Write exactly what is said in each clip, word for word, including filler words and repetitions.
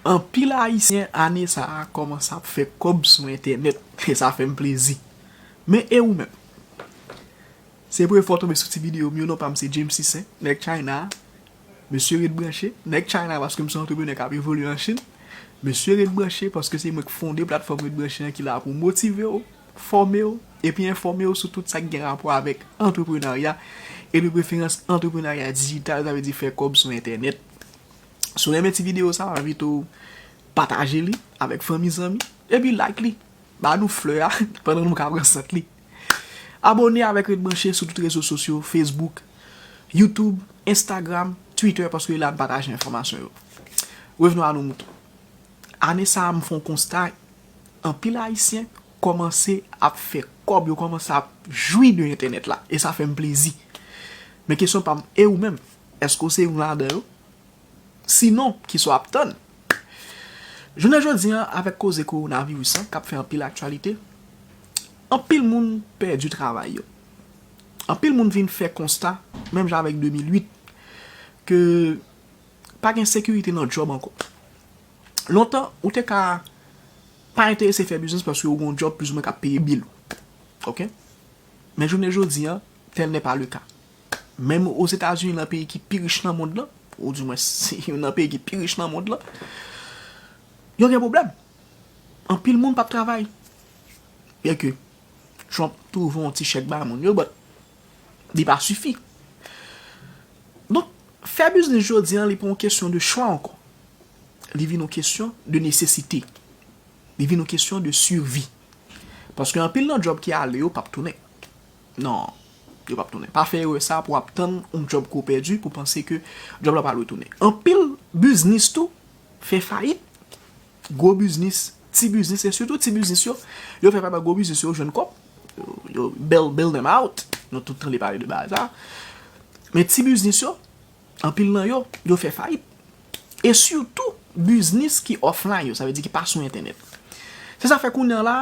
Anpil Ayisyen ane sa a kòmanse ap fè kòb sou entènèt, e sa fè m plezi. Men e ou menm? Se premye fwa w tonbe sou ti videyo m yo, non pa m se James Sisen, nèg China a. Mesye ret branche, nèg China paske m se antreprenè k ap evolye an Chin. Mesye ret branche paske se mwen k fonde platfòm Ret Branche an ki la pou motive w, fòme w, epi enfòme w sou tout sa k gen rapò avèk antreprenarya, e de preferans antreprenarya dijital, sa vle di fè kòb sou entènèt. Si w renmen ti videyo sa, m envite w pataje li avèk fanmi, zanmi, epi like li. Ba nou flè a pandan nou ka pran sant li. Abòne avèk Ret Branche sou tout rezo sosyo, Facebook, YouTube, Instagram, Twitter, paske la n pataje enfòmasyon yo. Revenons à nos moutons. Ane sa a, m fè yon konsta, anpil Ayisyen kòmanse ap fè kòb, yo kòmanse ap jwi de entènèt la, e sa fè m plezi. Men kesyon pa m, e ou menm? Èske w se youn ladan yo? Sinon, kisa w ap tann? Jounen jodi an, avèk koze kowonaviris lan k ap fè anpil aktyalite, anpil moun pèdi travay yo. Anpil moun vin fè konsta, menm jan avèk de mil uit, ke pa gen sekirite nan djòb ankò. Lontan, ou te ka pa enterese fè biznis paske ou gen yon djòb plizoumwen k ap peye bil ou. Oke? Men jounen jodi an, tel n'est pas le cas. Menm Ozetazini, nan peyi ki pi rich nan mond lan, ou di mwen, si nan peyi ki pi rich nan mond lan, yo gen pwoblèm. Anpil moun p ap travay. Byenke Trump twouve yon ti chèk bay moun yo, but li pa sifi. Donk, fè biznis jodi an, li pa yon kesyon de chwa ankò. Li vin yon kesyon de nesesite. Li vin yon kesyon de survie. Paske anpil nan djòb ki ale yo p ap tounen. Non, yo p ap tounen. Pa fè erè sa pou w ap tann yon djòb ke w pèdi pou w panse ke djòb la pral retounen. Anpil biznis tou fè fayit. Gwo biznis, ti biznis, e sitou ti biznis yo, yo fè fayit. Gwo biznis yo jwenn kòb, yo, yo bail, bail them out. Nou tout tande pale de bagay sa. Men ti biznis yo, anpil nan yo, yo fè fayit. E sitou biznis ki offline yo, sa vle di ki pa sou entènèt. Se sa fè kounye a la,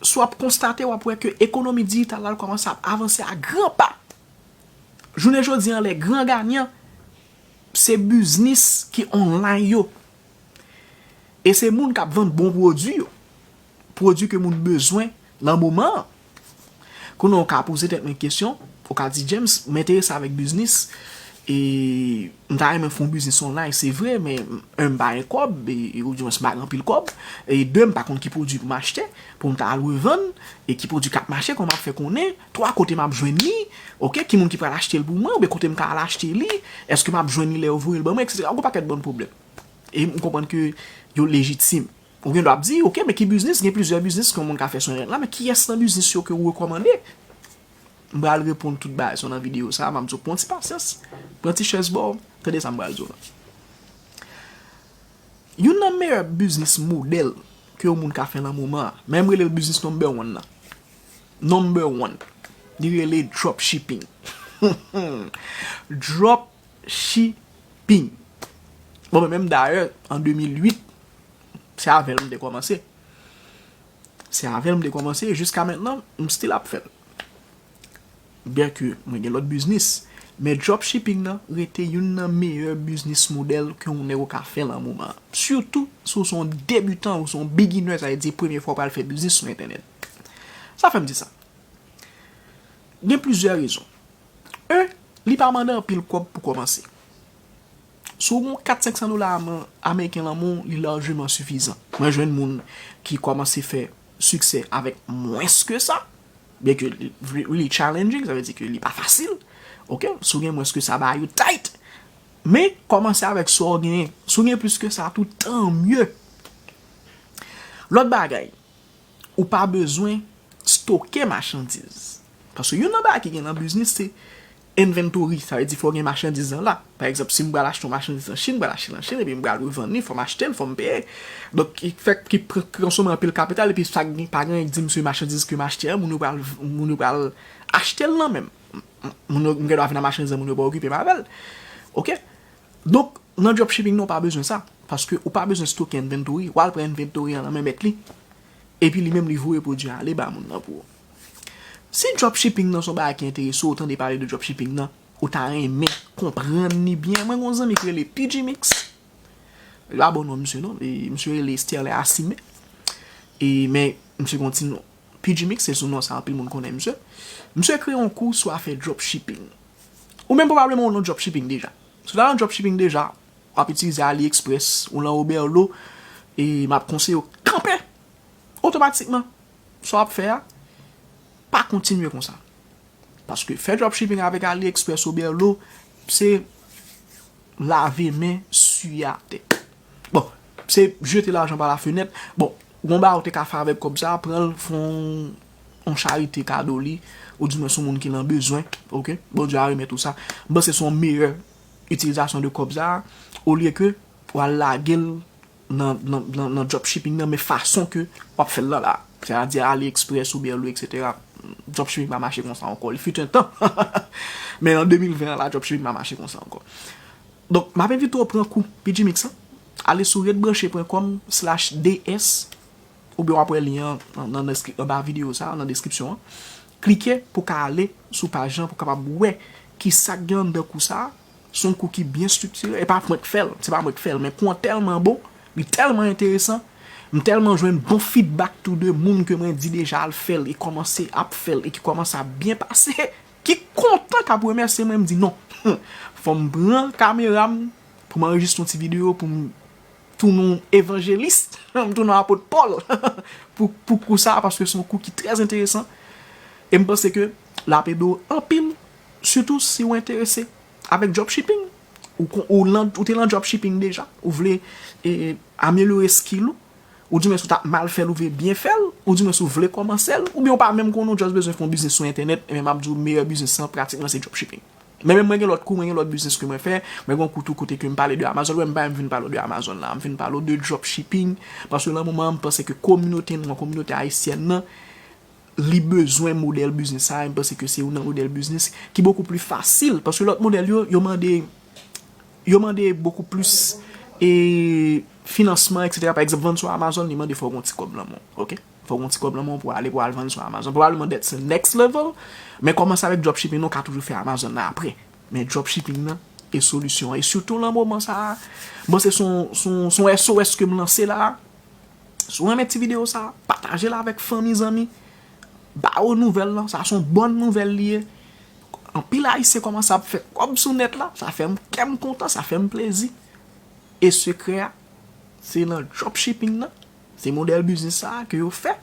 si w ap konstate, w ap wè ke ekonomi dijital la kòmanse ap avanse a gran pa. Jounen jodi an, lè gran ganyan, se biznis ki online yo. E se moun k ap vann bon pwodui yo. Pwodui ke moun bezwen nan moman an. Kounye a, ou ka poze tèt mwen kesyon, ou ka di, James, m enterese avèk biznis, e m ta renmen fè yon biznis online, se vre, men, en, m pa gen kòb, e, e, ou di mwen, m pa gen anpil kòb, e de, m pa konn ki pwodui pou m achte, pou m ta al revann, e ki pwodui k ap mache, kòman m ap fè konnen, twa, kote m ap jwenn li, oke, ki moun ki pral achte l pou mwen, oubyen kote m ka al achte li, èske m ap jwenn li lè yo voye l ban mwen, etsetera. Yon pakèt bann pwoblèm. E m konprann ke yo lejitim. Ou gen dwa ap di, oke, men ki biznis? Gen plizyè biznis ke yon moun ka fè sou entènèt la, men kiyès nan biznis yo ke w rekòmande? M pral reponn tout bagay sa yo nan videyo sa a, m ap di w pran ti pasyans, pran ti chèz ba w, tande sa m pral di w la. Youn nan meyè biznis modèl ke yon moun ka fè nan moman an, men m rele l biznis number one nan. Number one. Li rele drop shipping. Drop shipping. Bon, men menm dayè, an de mil uit, se avè l m te kòmanse. Se avè l m te kòmanse, e jiska mentnan, m still ap fè l. Byenke mwen gen lòt biznis, men drop shipping nan rete youn nan meyè biznis modèl ke yon nèg ou ka fè nan moman an. Sitou si w se yon debitan, ou se yon beginner, sa vle di premye fwa w pral fè biznis sou entènèt. Sa fè m di sa? Gen plizyè rezon. En, li pa mande anpil kòb pou kòmanse. Si w gen kat senk san dola ameriken nan men w, li lajman sifizan. Mwen jwenn moun ki kòmanse fè siksè avèk mwens ke sa, byenke li really challenging, sa vle di ke li pa fasil. Oke, si w gen mwens ke sa, ba yo tight. Men, kòmanse avèk sa w genyen. Si w gen plis ke sa, tou tan mye. Lòt bagay, ou pa bezwen stoke machandiz. Paske youn nan bagay ki gen nan biznis se inventory, sa vle di fò w gen machandiz lan la. Pa egzanp, si m pral achte yon machandiz nan Chin, m pral achte l an Chin, epi m pral revann li, fò m achte l, fò m peye. Donk, ki fè, ki pr-, konsome anpil kapital, epi sa gen, pa gen anyen k di m se machandiz ke m achte an, moun yo pral, moun yo pral achte l nan men m. Moun yo, m gen dwa vin ak machandiz lan, moun yo pa okipe m avè l. Oke? Donk, nan dropshipping nan, ou pa bezwen sa. Paske ou pa bezwen stoke inventory, w al pran inventory an nan men mèt li. Epi li menm li voye pwodui a ale ba moun nan pou ou. Si dropshipping nan se yon bagay ki enterese w, ou tande pale de dropshipping nan, ou ta renmen konprann li byen, mwen gen yon zanmi ki rele P G Mix. Li pa bon non misye non. E misye rele Sterlin Asime. E men misye gen yon ti non. P G Mix se sou non sa anpil moun konnen misye. Misye kreye yon kou sou afè dropshipping. Ou menm pwobableman ou nan dropshipping deja. Si w ta nan dropshipping deja, w ap itilize AliExpress, ou lan Oberlo, e m ap konseye w kanpe otomatikman. Sa w ap fè a, pa kontinye konsa. Paske fè dropshipping avèk AliExpress, Oberlo, se lave men, siye atè. Bon, se jete lajan pa la fenèt. Bon, gon bagay ou te ka fè avèk kòb sa, pran l, fè yon, yon charite kado li, ou di mwen se yon moun ki nan bezwen, oke? Bondye a remèt ou sa. M panse se yon meyè itilizasyon de kòb sa, olye ke w al lage l nan, nan, nan, nan dropshipping nan, men fason ke w ap fè l lan la. Sètadi AliExpress, Oberlo, etsetera. Dropshipping pa mache konsa ankò. Li fut un tan. Men an de mil ven an la, dropshipping pa mache konsa ankò. Donk, m ap envite w pran kou P G Mix lan. Ale sou red branche pwen kòm slash D S, oubyen w ap wè lyen an nan, nan deskri-, anba videyo sa, nan deskripsyon an. Klike pou w ka ale sou paj lan, pou w kapab wè ki sa k gen anndan kou sa. Se yon kou ki byen estriktire. E pa mwen k fè l, se pa mwen k fè l, men kou an tèlman bon, li tèlman enteresan, m tèlman jwenn bon feedback tou de moun ke mwen di deja al fè l e kòmanse ap fè l e ki kòmanse ap byen pase, ki kontan k ap remèsye mwen, m di non. Fò m pran kamera m pou m anrejistre yon ti videyo pou m tounen yon evanjelis, m tounen yon apot Pòl pou, pou kou sa, paske se yon kou ki trè enteresan. E m panse ke l ap ede w anpil, sitou si w enterese avèk dropshipping. Ou, kon- ou, lan, ou te lan dropshipping deja, ou vle e, amelyore skill ou, ou di mwen si w t ap mal fè l, ou vle byen fè l, ou di mwen si w vle kòmanse l, oubyen ou pa menm konnen, ou just bezwen fè yon biznis sou entènèt, ebyen m ap di w meyè biznis lan pratikman se dropshipping. Men menm mwen gen lòt kou, mwen gen lòt biznis ke mwen fè, mwen gen yon kou tou kote ke m pale de Amazon, wè m pa menm vin pale w de Amazon la, m vin pale w de dropshipping, paske lan moman an m panse ke kominote nou an, kominote ayisyèn nan, li bezwen modèl biznis sa, e m panse ke se youn nan modèl biznis ki bokou pli fasil, paske lòt modèl yo, yo mande, yo mande bokou plis e, finansman, etsetera. Pa egzanp, vann sou Amazon, li mande fò w gen yon ti kòb lan men w, oke? Fò w gen yon ti kòb lan men w pou ale, pou al vann sou Amazon. Pwobableman that's the next level, men kòmanse avèk dropshipping, ou ka toujou fè Amazon nan apre. Men dropshipping nan e solisyon an. E sitou lan moman sa a, bon, se son, son, son S O S ke m lanse la. Si w renmen ti videyo sa, pataje l avèk fanmi, zanmi. Ba yo nouvèl lan, sa se yon bòn nouvèl li ye. Anpil Ayisyen kòmanse ap fè kòb sou nèt la, sa fè m, kè m kontan, sa fè m plezi. E sekrè a, se nan dropshipping nan, se modèl biznis sa a ke yo fè.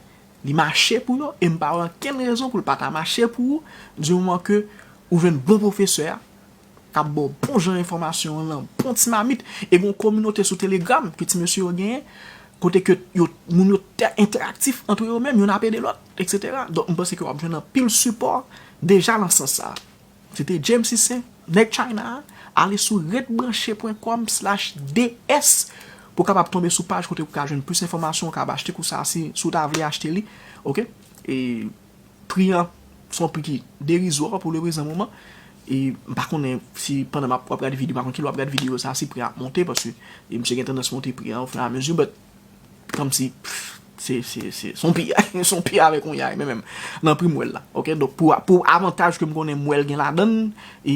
Li mache pou yo, e m pa wè okenn rezon pou l pa ta mache pou ou, di moman ke ou jwenn bon pwofesè a, k ap ba w bon jan enfòmasyon an lan bon ti mamit. E gen yon kominote sou Telegram ke ti mesye yo genyen, kote ke yo, moun yo te- enteraktif antre yo menm, youn ap ede lòt, etsetera. Donk, m panse ke w ap jwenn anpil sipò deja lan sans sa a. Se te James Cissé, nèg China a. Ale sou red branche pwen kòm slash D S pou w kapab tonbe sou paj kote w ka jwenn plis enfòmasyon, w ka achte kou sa a si, si w ta vle achte li. Oke? E pri an se yon pri ki derizwa pou le prezan moman. E m pa konnen si pandan m ap, w ap gade videyo, m pa konn kilè w ap gade videyo sa, si pri an ap monte, paske e misye gen tandans monte pri an ofiramezu, but kòmsi, pff, se, se, se, se yon pi, se yon pi avèk yon yay, men menm, nan pri m wè l la, oke? Donk, pou, pou avantaj ke m konnen m wè l gen ladan l, e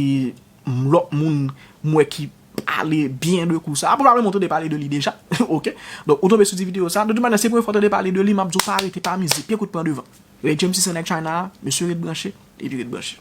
m, lòt moun, m wè ki pale byen de kou sa, pwobableman w tande pale de li deja, oke? Donk, ou tonbe sou ti videyo sa, de tout manyè, se premye fwa w tande pale de li, m ap di w pa rete, pa mize, pye kout pran devan. Red James Cissé nèg China a, mesye ret branche, epi ret branche.